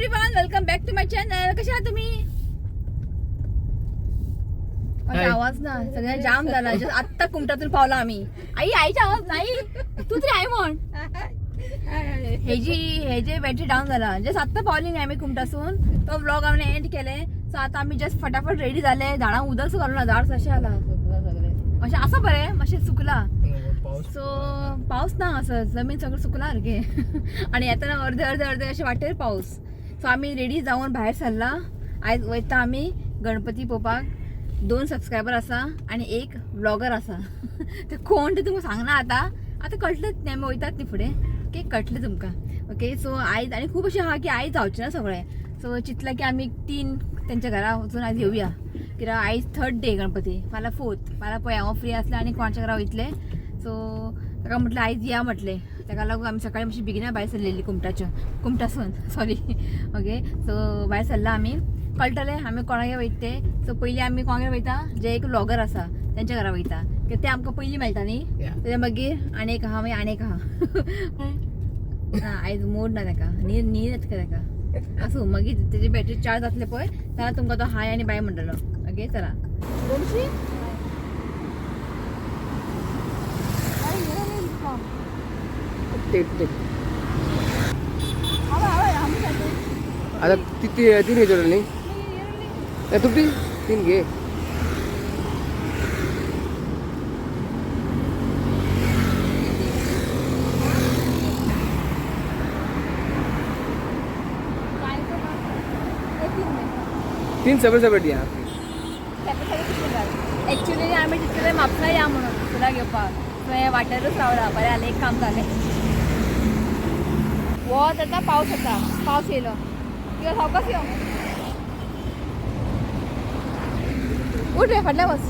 Everyone, welcome back to my channel. कशा आहात तुम्ही? माझा आवाज ना सगळ्या जाम झाला. Just आत्ता कुमटातून पावला आम्ही. आई, आईचा आवाज नाही, तू तरी आई म्हण. हे जे बॅटरी डाऊन झाला. जस्ट आत्ता पावली नाही आम्ही कुमटासून. तो व्लॉग आम्ही एंड केले. सो आता आम्ही जस्ट फटाफट रेडी झाले. झाडां उदक घालून ना, झाड अशें आला मातशें आसा बरें, मातशें सुकला. सो पावस ना असं जमीन सगळं सुकला सारखे आणि येताना अर्धे अर्धे अर्धे अशे वाटेर पावस. सो आमी रेडी जावन भायर सरला. आयज वयता आमी गणपती पळोवपाक. 2 सबस्क्रायबर आसा आनी एक व्लॉगर आसा. ते कोण ते तुमकां सांगना. आतां आतां कळटलेच न्ही, आमी वयतात न्ही फुडें. ओके, कळटलें तुमकां. ओके, सो आयज आनी खूब अशें आहा की आयज जावचें ना सगळें. सो चिंतलां की आमी 3 तेंच्या घरा वचून आयज येवया, कित्याक आयज 3rd day Ganpati, फाल्यां 4th. फाल्यां पळय हांव फ्री आसलें आनी कोणाच्या घरा वयतलें. सो ताका म्हटलें आयज या म्हटलें. ताका लागून आमी सकाळी मातशी बेगिना भायर सरलेली कुमटासून सॉरी. ओके, सो भायर सरला आमी. कळटलें आमी कोणागेर वयता ते. सो पयलीं आमी कोणागेर वयता, जे एक व्लॉगर आसा तेंच्या घरा वयता, कित्याक ते आमकां पयलीं मेळटा न्ही. तेच्या मागीर आनी एक आहा, मागीर आनी एक आहा. ना, आयज मूड ना ताका, न्हीद न्हीद येता ताका. आसूं, मागीर तेजी बॅटरी चार्ज जातले पळय तेन्ना तुमकां तो हाय आनी बाय म्हणटलो. ओके, चला. गोमशी आता तीन घे न्ही, तू 3 घे. तीन सेपरेट सेपरेट या. ऍक्च्युली आम्ही तितले म्हापसा या म्हणून फुलां घेवपाक, सो वाटेरूच रावला. बरें जालें, एक काम जालें. वत येता, पावस येता, पावस येयलो किंवा सावकाश यो. उठ रे, फाटल्या बस.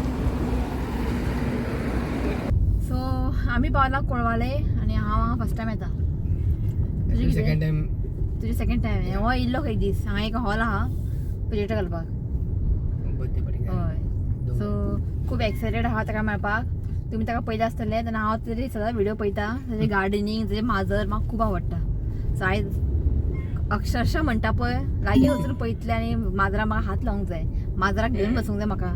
सो आमी पावला कोळवाले आनी हांव हांगा फर्स्ट टायम येता. तुजें कितें? Second time. तुजें सेकंड टायम. हो येयल्लो एक दीस हांगा एक हॉल आहा प्रोजेक्टर घालपाक. Birthday party. हय, सो खूब एक्सायटेड आहा ताका मेळपाक. तुमी ताका पळयता आसतले तेन्ना हांव तरी सदां व्हिडिओ पळयता. ताजें गार्डनींग, ताजें माजर म्हाका खूब आवडटा. सो आयज अक्षरशः म्हणटा पळय, लागीं वचून पळयतलें आनी माजरां म्हाका हात लावंक जाय, माजराक घेवन बसूंक जाय. म्हाका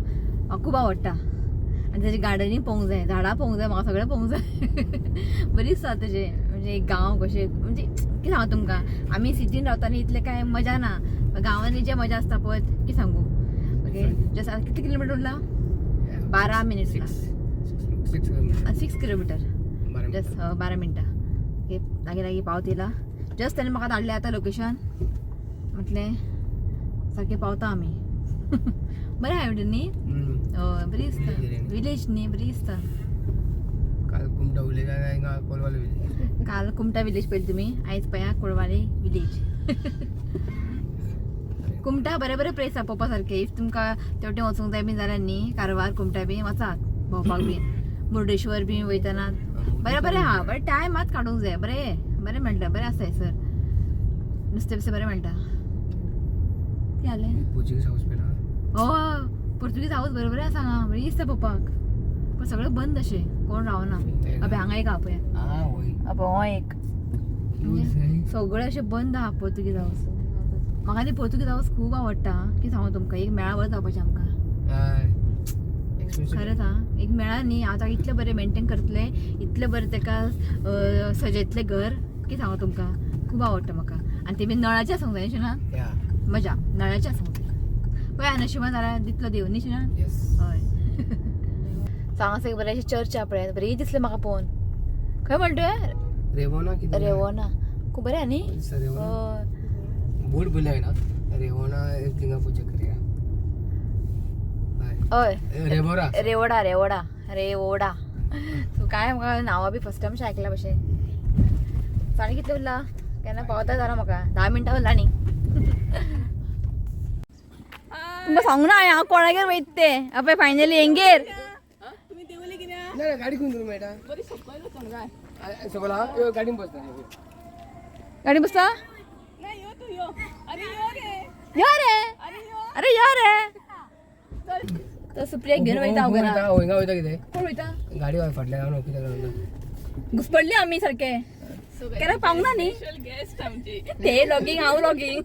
म्हाका खूब आवडटा. आनी ताजें गार्डनींग पळोवंक जाय, झाडां पळोवंक जाय, म्हाका सगळें पळोवंक जाय. बरी दिसता ताजें, म्हणजे गांव कशें, म्हणजे कितें सांगू तुमकां, आमी सिटीन रावता न्ही, इतलें कांय मजा ना. गांवांनी जे मजा आसता पळय, कितें सांगू. ओके, जस्ट आतां कितले किलोमिटर उरला? 12 minutes. 6 6 kilometre. Just 12 मिनटां. ओके, लागीं लागीं पावत येयला. जस्ट ताणें म्हाका धाडलें आतां लोकेशन, म्हटलें सारकें पावता आमी. बरें आहा न्ही? हय, बरी दिसता विलेज न्ही, बरी दिसता. काल कुमटा विलेज आनी कोलवाले विलेज. काल कुमटा विलेज पळयली तुमी, आयज पळया कोळवाले विलेज. कुमटा बरें बरें प्लेस आहा पळोवपा सारकें. If तुमकां तेवटेन वचूंक जाय बी जाल्यार न्ही, कारवार कुमटा बी वचात भोंवपाक बी, मुर्डेश्वर बी वयतना बरें बरें आहा. बरें टायम मात काडूंक जाय. बरें बरें मेळटा, बरें आसा सर, नुस्तें बिस्तें बरें मेळटा. कितें जालें? पोर्चुगीज हाऊस पेला. हय, पोर्तुगीज हाऊस बरें बरें आसा हांगा, बरें दिसता पळोवपाक. पूण सगळें बंद अशें, कोण रावना. अबे हांगा एक आहा पळय. वय. अबे हो एक सगळें अशें बंद आहा पोर्तुगीज हाऊस. म्हाका ती पोर्तुगीज हाऊस खूब आवडटा. कितें सांगू तुमकां, एक मेळा बरें जावपाचें आमकां. खरेंच आं, एक मेळा न्ही आतां इतलें बरें मेंटेन करतलें, इतलें बरें ताका सजयतलें घर, कितें सांगू तुमकां, खूब आवडटा म्हाका. आनी ते बी नळाचें आसूंक जाय न्ही ना, मजा नळाचें आसूंक जाय. पळय नशिबान जाल्यार दितलो देव न्ही ना. हय, सो हांगासर एक बरें अशें चर्च आहा पळय, बरी दिसलें म्हाका पळोवन. खंय म्हणटा तुवें? रेवोना कितें? रेवोना खूब बरें आहा न्ही. हय, बोर्ड बोलले ना रेवोना थिंगा पूजा करया. हय, रेवोरा रेवडा रेवडा रेवोडा. सो काय म्हाका नांवां बी फर्स्ट टायम अशें आयकलां भशेन. सो आनी कितलें उरला? केन्ना पावता जाला म्हाका, 10 मिनटां उरला न्ही. तुमकां सांगू ना हांव कोणागेर वयता तें. अपय फायनली हेंगेर. ना, गाडी खंय दवरूंक मेळटा? सकयल आहा, गाडीन बसता. गाडी बसता? यो रे, अरे यो रे. तो सुप्रियाक घेवन वयता हांव घरा. हिंगा वयता कितें? कोण वयता? गाडी फाटल्यान हांव कितें वयता. घुसपडली आमी सारके. केन्ना पावंक ना न्ही. स्पेशल गेस्ट आमची. ते व्लॉगिंग, हांव vlogging.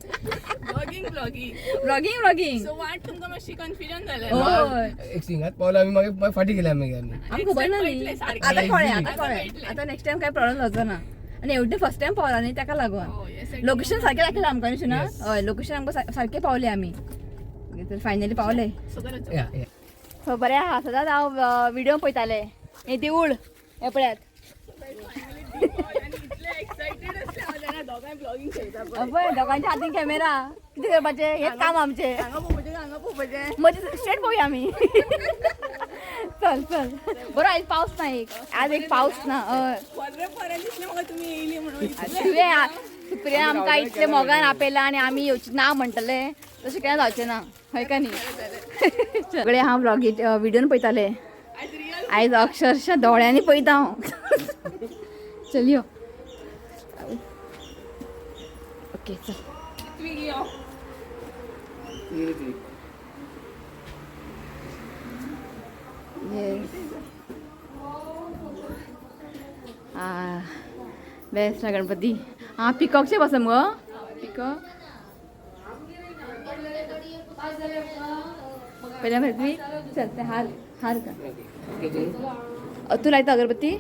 Vlogging vlogging. Vlogging vlogging. So वाट तुमकां मातशी कन्फ्युजन जालें. हय. एक सिंगात पावलो आमी, मागीर मागीर फाटी गेले आमी आमी. आमकां खबर ना न्ही. कळटलें सारकें. आतां कळ्ळें, आतां आतां कळ्ळें. कळटलें. आतां नेक्स्ट टायम काय प्रॉब्लेम जावचो ना. आनी एवढे फर्स्ट टायम पावला न्ही ताका लागून. Oh, yes, location सारकें दाखयलां आमकां न्ही शिना. Yes. हय, लोकेशन आमकां सारकें पावले आमी. तर फायनली पावले. सगळं या या. सो बरें आहा. सदांच हांव व्हिडिओ पळयतालें हें देवूळ, हें पळयात. इतले एक्सायटेड असले हांव जाणा, दोगांय ब्लॉगिंग करता पळय. पळय दोगांच्या हातीन कॅमेरा. कितें करपाचें, हेंच काम आमचें. हांगा पळोवपाचें, हांगा पळोवपाचें. मदीं स्ट्रेट पळोवया आमी. चल चल, बरो आयज पावस ना एक, आज एक पावस ना. हय. बरें बरें दिसलें म्हाका तुमी येयली म्हणून. तुवें सुप्रिया आमकां इतले मोगान आपयला आनी आमी येवची ना म्हणटले तशें केन्ना जावचें ना, हय का न्ही? सगळे हांव व्लॉगी व्हिडियोन पळयताले, आयज रियल. आयज अक्षरशः दोळ्यांनी पळयता हांव. चल यो. ओके चल. तुमी यो. येस, बेस्ट ना गणपती. आं, पिकॉकचे बस मगो, पिकॉक पहिल्या पृथ्वी. चल ते हार हार का तू लायता अगरबत्ती.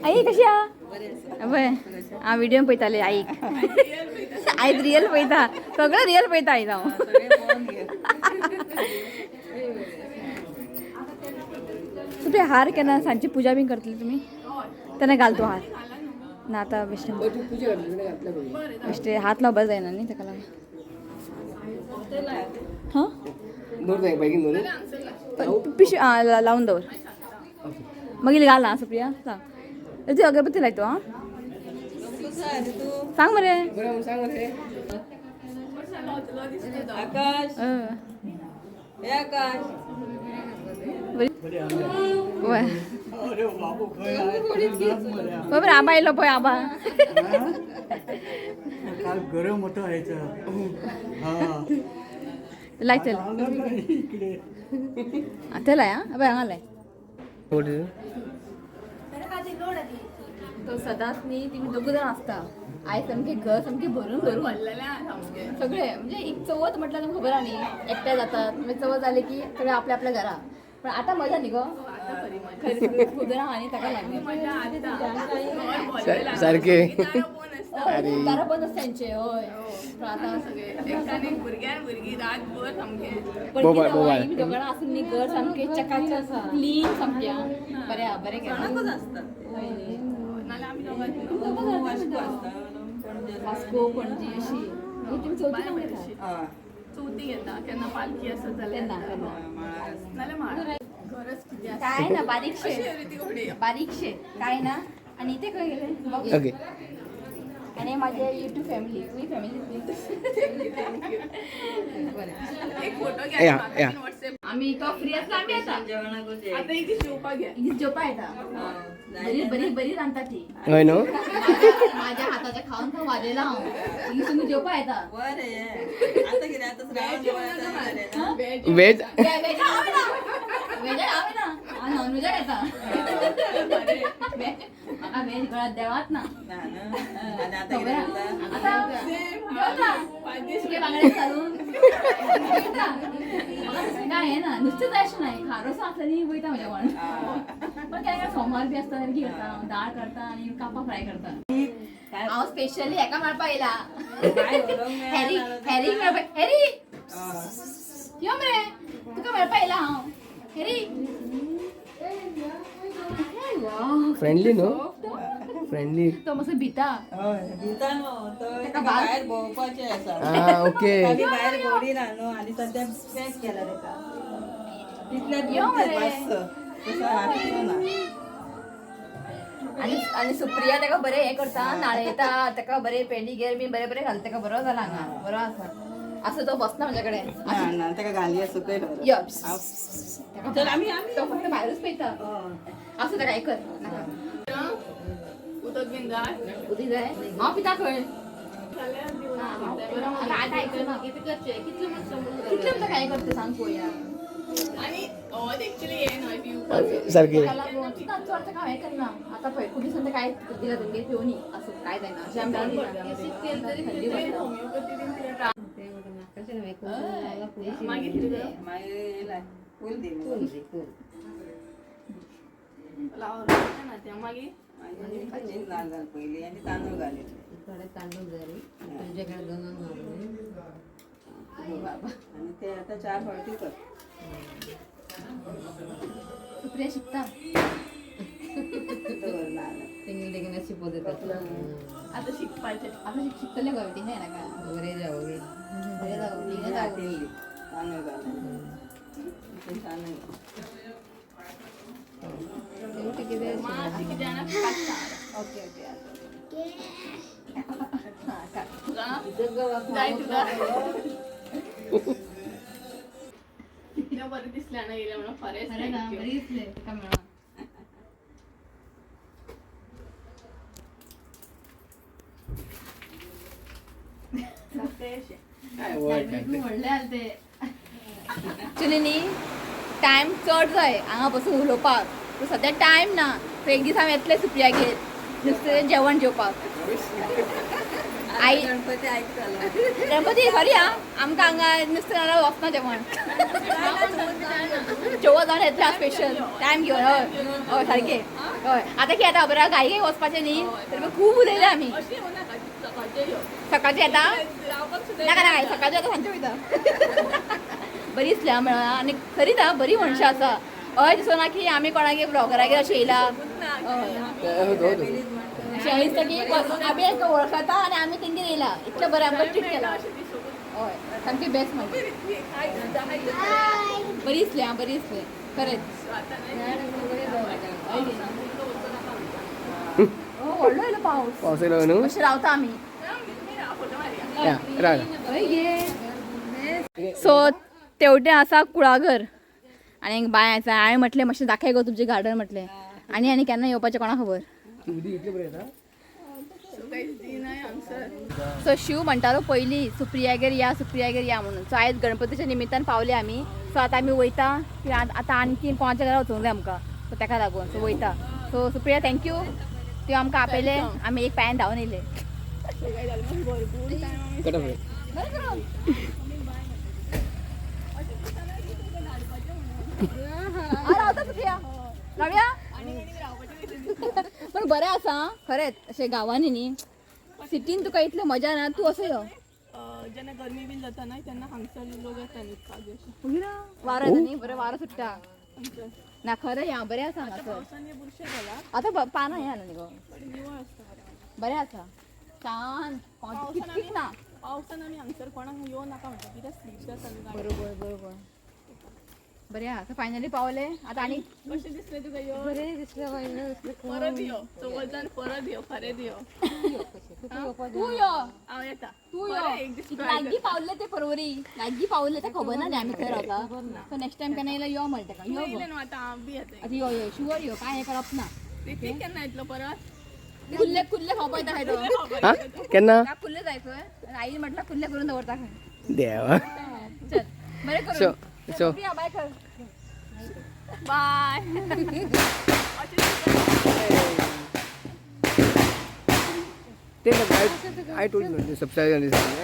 आई कशी आ? बरें, हांव व्हिडिओ पळयताले आईक. आयज रियल पळयता, सगळें रियल पळयता आयज हांव. तुमी हार केन्ना सांजची पुजा बीन करतली तुमी तेन्ना घालतो हार ना आतां बेश्टें बेश्टें हात लावपाक जायना न्ही ताका लागून. हां, पिशवी आं लावन दवर, मागीर घाल. आं सुप्रिया सांग, ती अगरबत्ती लायतो. आं सांग मरे. आकाश, हे आकाश. वय बरोबर. आबा येयलो पळय, आबा. काल गरम होतं व्हायचं. हा. लाय चल. इकडे. आं, ते लाय. आं पळय हांगा लाय. तो सदांच न्ही तिमी दोगूय जाण आसता. आयज सामकें घर सामकें भरून भरून भरलेलें आहा सामकें. सगळे. म्हणजे एक चवथ म्हटल्यार तुमकां खबर आहा न्ही, एकठांय जातात, मागीर चवथ जाली की सगळे आपल्या आपल्या घरा. पण आतां मजा न्ही गो. आतां खरी मजा. खरी सगळी खूब जाणां आहा न्ही ताका लागून. मजा आतां घर भरलेलें आहा. सारकें. दारां बंद आसता. दारां बंद आसता तेंचे. हय, पण आतां सगळे एकान एक भुरग्यान भुरगीं रातभर सामकें. पण बोबाळ, कितें बोबाळ. आमी दोगां आसून न्ही घर सामकें चकाचक क्लीन सामकें. आं बरें आहा, बरें केलां. कोणाकूच आसता. नाल्यार आमी दोगां. वास्को आसता, पणजे. वास्को, पणजी अशी. मागीर तुमी चवथीक हांगा येता. हय. चवथीक येता केन्ना, पालखी आसत जाल्यार. तेन्ना तेन्ना. माळार आसता. नाल्यार म्हाळ घरच कितें आसा. काय ना बारीकशे. अशी रीती घोडी. बारीकशे काय ना. आणि इथे खंय गेले बघ. ओके. आणि माझे युट्यूब फॅमिली, तुमी फॅमिली. बरें. एक फोटो या, घ्या या. म्हाका व्हॉट्सएप. आम्ही तो फ्री असला आम्ही येता. जेवणाकूच ये. आतां एक दीस जेवपाक घे. एक दीस जेवपा येता. बरी बरी बरी रांदता ती. हय न्हू. माझ्या हाताच्या खाऊन खाऊन वाजेला हांव. एक दीस तुमी जेवपा येता. बरें, आतां कितें, आतां श्रावण जेवण जालें ना. व्हेज. वेज. व्हेज हांव ना, व्हेज हांव ना, हांव नॉन व्हेजाक येता. म्हाका व्हेज गळ्यात देवात ना. ना ना, आनी आतां खबर कितें आहा? करता? आतां जेवता. पांच दीस. सुके बांगडे घालून जेवता. म्हाका दुसरें काय हें ना, नुस्तें जाय अशें ना, खारोसो आसल्यार न्ही वयता म्हज्या कोण. पण काय काय सोमार बी आसता जाल्यार कितें करता हांव, दाळ करता आनी कापां फ्राय करता. हांव स्पेशली हेका मेळपा येयला. काय उलोवंक मेळना. हॅरी, हॅरी मेळपा. हॅरी यो मरे, तुका मेळपा येयला हांव. हॅरी. फ्रेंडली न्हू, फ्रेंडली. तो मातसो भिता. हय, भिता न्हू तो, ताका भायर भोंवपाचें आसा. आं, ओके. आमी भायर भोंवडी ना न्हू, आनी सद्या पॅक केला ताका तितल्या. यो मरे. बस तसो हाडचो ना. आणि आणि सुप्रिया ताका बरें हें करता, न्हाणयता ताका बरें, पेडीगेर बी बरें बरें घालता ताका. बरो जाला हांगा, बरो आसा. असो तो बसना म्हज्या कडेन. ना ना, ताका घालया, सुकयल. यो. चल आमी आमी. तो फक्त भायरूच पळयता. असो ताका हें कर नाका. उदक बीन जाय? उदीक जाय? हांव पिता खंय. जाल्यार दिवना. आतां आतां आयकना. कितलें म्हणटा काय करता सांग पळोवया. ऍक्च्युली हे न्हय पिवपाचो. सारकें. ताका लागून चड ताका हें करना. आतां पळय पुलिसान काय दिला तुमगेर पिवनी असो काय जायना अशें आमी थंडी पडटा. होमिओपॅथी बीन कितें try. मागीर कितें जालें? मागीर फूल दी. लाव ना तें मागीर. मागीर भाजयेन नाल घाल पयली आनी तांदूळ घाल. थोडे तांदूळ जाय तुमच्याकडे दोन बाबा. आनी ते आतां 4 फावटी कर. सुप्रिया शिकता. दवर नाल. तेंगे बेगीन शिकवत येतात. आतां शिकपाचें. आतां शिकतले गो ती ना काय. बरे जावं. बरें जावं, बेगीन जावं. हातीन दी तांदूळ घाल. ते तांदूळ घाल. मातशें कितें जाणा काडटा. ओके ओके हां काड. तुका जाय तुका कितलें बरें दिसलें ना येयलें म्हणून खरेंच thank you. बरी दिसले तुका मेळोन. धाकटें अशें. काय वायट नाही. व्हडलें आलें तें. एक्चुली न्ही टायम चड जाय हांगा बसून उलोवपाक, पूण सद्या टायम ना. सो एक दीस हांव येतलें सुप्रियागेर नुस्तें जेवण जेवपाक. आई गणपती आयकतलो. गणपती सॉरी आं, आमकां हांगा नुस्तें नाल्यार वचना जेवण. चवथ जावन येतलें हांव स्पेशल टायम घेवन. हय हय सारकें. हय आतां कितें जाता खबर आहा, घाई घाई वचपाचें न्ही तर खूब उलयलें आमी. अशें येवं नाका, सकाळचें यो. सकाळचें येता. रावपाक सुद्दां. नाका नाका, सकाळचें आतां सांजचें वयता. बरी दिसली आं मेळोन आनी खरीच आं बरी मनशां आसा. हय दिसना की आमी कोणागेर ब्लॉगरागेर अशें येयला. हय अशें दिसता की आमी तांकां वळखता आनी आमी तेंगेर येयला. इतलें बरें आमकां ट्रीट केलां. हय सामकी बेस्ट म्हणजे. बरी दिसली आं, बरी दिसली खरेंच. हो व्हडलो येयलो पावस. पावस येयलो न्हू. अशें रावता आमी. या राव. हय गे. सो तेवटेन आसा कुळागर आनी एक बांय आसा. हांवें म्हटलें मातशें दाखय गो तुमचें गार्डन म्हटलें. आनी आनी केन्ना येवपाचें कोणाक खबर. उदीक इतलें बरें येता. सो शिव म्हणटालो पयलीं सुप्रियागेर या, सुप्रियागेर या म्हणून. सो आयज गणपतीच्या निमित्तान पावले आमी. सो आतां आमी वयता की आतां आणखीन कोणाच्या घरा वचूंक जाय आमकां. सो ताका लागून सो वयता. सो सुप्रिया thank you, तुवें आमकां आपयलें. आमी एक पांयान धांवन येयले. Cut off. बरें करून. रावता सुप्रिया, रावया. पण बरें आसा आं, खरेंच अशें गांवांनी न्ही सिटीन तुका इतलें मजा ना. तूं असो यो. जेन्ना गरमी बीन जाता ना तेन्ना हांगसर लोक येता न्हिदपाक बी अशें. वारो येता न्ही, बरें वारो सुट्टा ना. खरें या बरें आसा हांगासर. पावसान हें बुरशें जाला. आतां पानां हें जालां न्ही गो. बट निवळ आसता बरें. बरें आसा शांत, कितकीच ना. पावसान आमी हांगसर कोणाक येवं नाका म्हणटा कित्याक स्लीप जाता न्हू गाडी. बरोबर बरोबर बरें आसा. आतां फायनली पावले आतां. आनी कशें दिसलें तुका यो? बरें दिसलें बाय. परत यो चवथ परत यो, खरें यो. तूं यो. हांव येता. तूं यो. बरें, एक दीस try लागीं पावले ते परवरी लागीं पावले ते खबर ना न्ही आमी खंय रावता. सो नेक्स्ट टायम केन्ना येयल्यार यो म्हणटा ताका. तूं यो गो. येयलें न्हू आतां हांव बी येता. आतां यो यो शुवर यो, काय हें करप ना. ऋत्विक केन्ना येतलो परत? कुल्ले कुल्ले खावपाक येता खंय तो. हा केन्ना? ताका कुल्ले जाय खंय. आईन म्हटलं कुल्ले करून दवरता खंय. देवा. चल बरें सो करून. सो सुप्रिया बाय कर. बाय. ते I told subscribe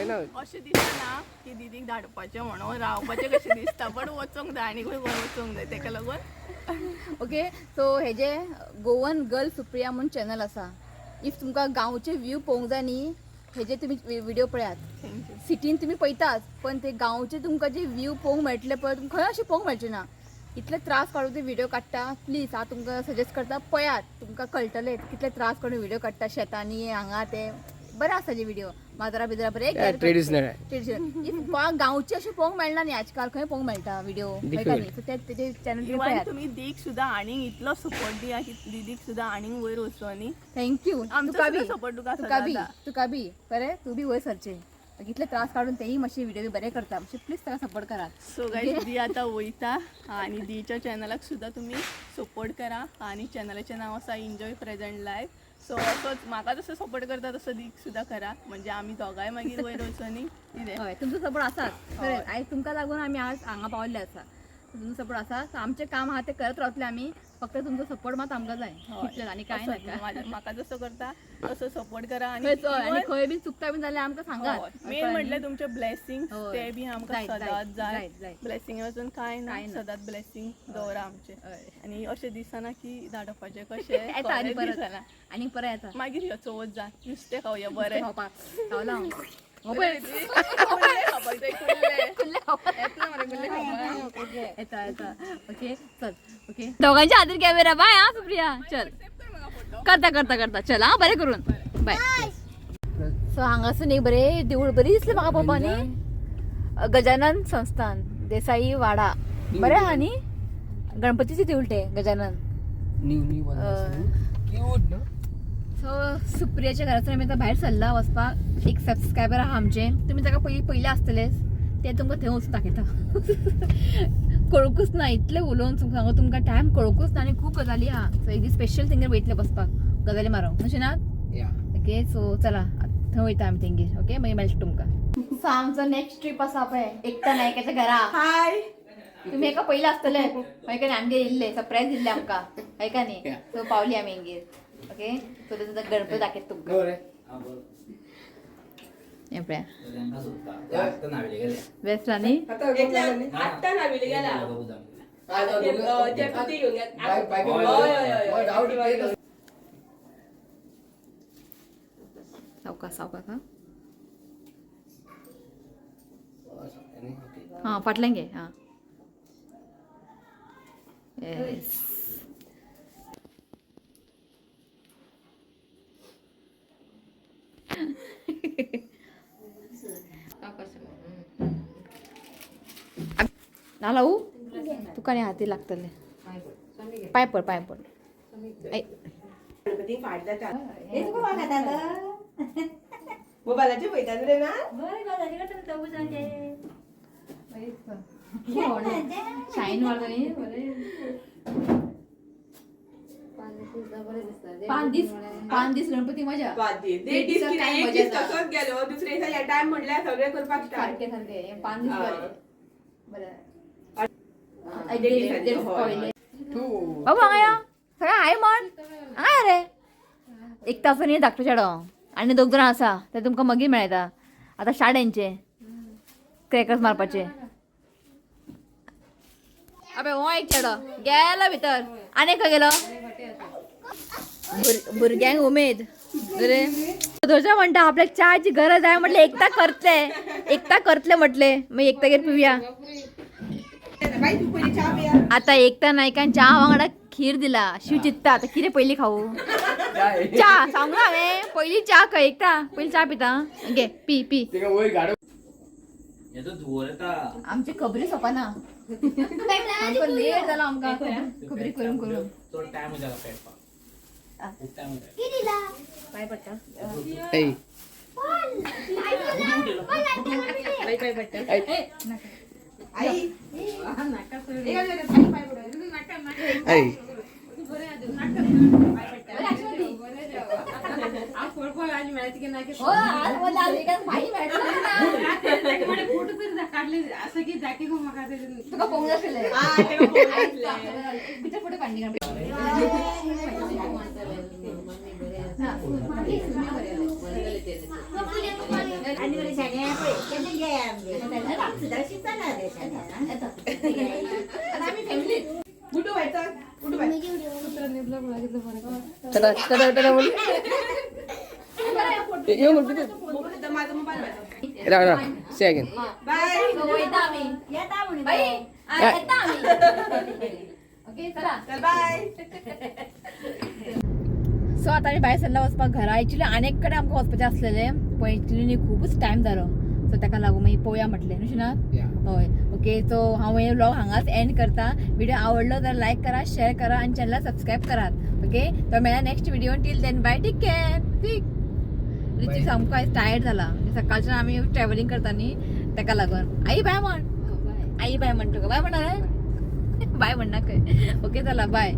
ना. अशें दिसना की दिदीक धाडपाचें म्हणून रावपाचें कशें दिसता, बट वचोंक जाय आनी खंय वचोंक जाय तेका लागून. ओके सो हेजे गोवन गर्ल सुप्रिया म्हूण चॅनल आसा. If तुमकां गांवचे व्यू पळोवंक जाय न्ही, हेजे तुमी व्हिडिओ पळयात. Thank you. सिटीन तुमी पळयतात पण ते गांवचे तुमकां जे व्यू पळोवंक मेळटले पळय, तुमकां खंय अशें पळोवंक मेळचें ना. इतले त्रास काडून ते व्हिडिओ काडटा. प्लीज हांव तुमकां सजेस्ट करता, पळयात, तुमकां कळटलें कितले त्रास काडून व्हिडिओ काडटा शेतांनी हांगा ते. बरें आसा जे व्हिडिओ माजरां बिजरां बरें ट्रेडिशनल. ट्रेडिशनल. कोणाक गांवचे अशें पळोवंक मेळना न्ही आजकाल, खंय पळोवंक मेळटा व्हिडिओ Difficult. So ते तेजे चॅनल इवन पळयात. तुमी दीक सुद्दां आनीक इतलो सपोर्ट दिया की दिदीक सुद्दां आनीक वयर वचोनी. Thank you. आमचो तुका बी सुद्दां support तुका तुका बी सदां. तुका बी खरें तूं बी वयर सरचें. इतले त्रास काडून तेय मातशे व्हिडिओ बी बरे करता. मातशे प्लीज ताका सपोर्ट करात. सो गायज दी आतां वयता आनी दीच्या चॅनलाक सुद्दां तुमी सपोर्ट करा आनी चॅनलाचें नांव आसा एन्जॉय प्रेझेंट लायफ. सो असोच म्हाका जसो सपोर्ट करता तसो दीक सुद्दां करा, म्हणजे आमी दोगांय मागीर वयर वचोनी कितें. हय तुमचो सपोर्ट आसाच खरें. आयज तुमकां लागून आमी आज हांगा पावल्ले आसा. तुमचो सपोर्ट आसा. सो आमचें काम आहा तें करत रावतले आमी, फक्त तुमचो सपोर्ट मात आमकां जाय इतलेंच, आनी कांय असोच नाका. म्हाका जसो करता तसो सपोर्ट करा. आनी खंयच हय, आनी खंय बी चुकता बी जाल्यार आमकां सांगात. मेन म्हटल्यार तुमचे ब्लेसिंग, हय. ते बी आमकां जाय, जाय, सदांच जाय. जाय, जाय. ब्लेसिंग वचून कांय ना, कांय ना. सदांच ब्लेसिंग दवरा आमचे. हय. आनी अशें दिसना की धाडपाचें कशें येता आनी खरेंच परत दिसना. आनी परत येता. मागीर ह्यो चवथ जा नुस्तें खावया बरें. खावपाक खावला हांव. हो पळय. कुल्ले खावपाक जाय, कुल्ले. कुल्ले खावपाक. येतले मरे कुल्ले खावपाक. येता येता. ओके चल. ओके दोगांच्या हातीर कॅमेरा. बाय. हा सुप्रिया चल, करता करता करता चल. हा बरें करून बाय. सो हांगासून एक बरें देवूळ बरी दिसलें म्हाका पळोवपा न्ही, गजानन संस्थान देसाई वाडा. बरें आहा न्ही गणपतीचें देवूळ तें गजानन. न्यू न्यू क्यूट न्हू. सो सुप्रियाच्या घरासून आमी आतां भायर सरला वचपाक. एक सबस्क्रायबर आहा आमचे, तुमी ताका पयलीं पयलें आसतलेच, ते तुमकां थंय वचून दाखयता. कळूंकच ना इतलें उलोवन सांगू तुमकां टायम कळूंकच ना आनी खूब गजाली आहा. सो एक दीस स्पेशल थिंगर वयतले बसपाक गजाली मारूंक अशें ना. या. ओके सो चला थंय वयता आमी तेंगेर. ओके मागीर मेळटा तुमकां. सो आमचो नेक्स्ट ट्रीप आसा पळय एकता नायकाच्या घरा. हाय. तुम्ही एका पयलें आसतले हय का न्ही, आमगेर येयल्ले सरप्रायज दिल्ले आमकां हय का न्ही. सो पावली आमी हेंगेर. ओके सो तुमचो गणपती दाखयता तुमकां. हें पळया बेस्ट न्ही. आत्ता नाविले गेला. सावकाश सावकाश. हां हां फाटल्यान घे. हां येस. ना लावू तुका न्ही हाती लागतले. पांय पड पांय पड. ऐ. मोबायलाचेर पळयता रे ना. शायन मारता न्ही बरें. 5 दीस 5 दीस गणपती मजा. 5 दीस देड दीस काय कितें, एक मजा दीस ना. तसोच गेलो, दुसरे दिसा ह्या टायम म्हणल्यार सगळें करपाक स्टार्ट. सारकें सारकें 5 दीस बरें बरें. देड दिसांनी, हय. बाबू हांगा यो, सगळें हाय म्हण. हांगा रे एक तासो न्ही धाकटो चेडो आनी दोग जाणां आसा ते तुमकां मागीर मेळटा. आतां स्टार्ट हेंचे क्रॅकर्स मारपाचे. अबे हो एक चेडो गेलो भितर आनी खंय गेलो. भुरग्यांक उमेद बरें थंयसर म्हणटा आपल्याक च्याची गरज आहे म्हटलें एकता करतले, एकता करतले म्हटलें मागीर एकतागेर पिवया. बाई तू पयली च्या पिया. आता एकता नायकान च्या वांगडा खीर दिला. शिव चित्ता आता कितें पयलीं खाऊ च्या सांगला हांवें पयलीं च्या खंय एकता पयलीं च्या पिता. घे पी पी. आमची खबरी सोंपना, लेट जाला आमकां खबरी करून करून. पाय पडटा. आई आई. हो आज बोलला, आज एका भाई मेळटलो ना. तुका पळोवंक जाय आशिल्लें. भितर फोटो काडली गणपती. आनी बरें शाणे पळय केन्ना घे आमगेर सुद्दां शिकता रे शाणे. आमी फॅमिली. गुडू बाय चल, गुडू बाय. टाटा टाटा टाटा बोल. येऊ म्हणतो. माझा मोबाईल बाय. राव राव से अगेन. बाय. वयता आमी. येता म्हण. बाई येता आमी. ओके चला. चल बाय. सो आतां आमी भायर सरला वचपाक घरा. एक्चुली आनी एक कडेन आमकां वचपाचें आसलेलें पण एक्चुली न्ही खुबूच टायम जालो सो ताका लागून मागीर पळोवया म्हटलें न्हू ना. हय ओके. सो हांव हे व्लॉग हांगाच एंड करता. व्हिडिओ आवडलो तर लायक करा, शेअर करा आणि चॅनला सबस्क्राईब करात. ओके तर मेळ्या next video. Till then bye, take care. ठीक ऋतिक सामको आयज टायर्ड जाला, सकाळच्यान आमी ट्रॅव्हलिंग करता न्ही ताका लागून. आई बाय म्हण, आई बाय म्हण. तुका बाय म्हणणार बाय म्हणना खंय. ओके चला बाय.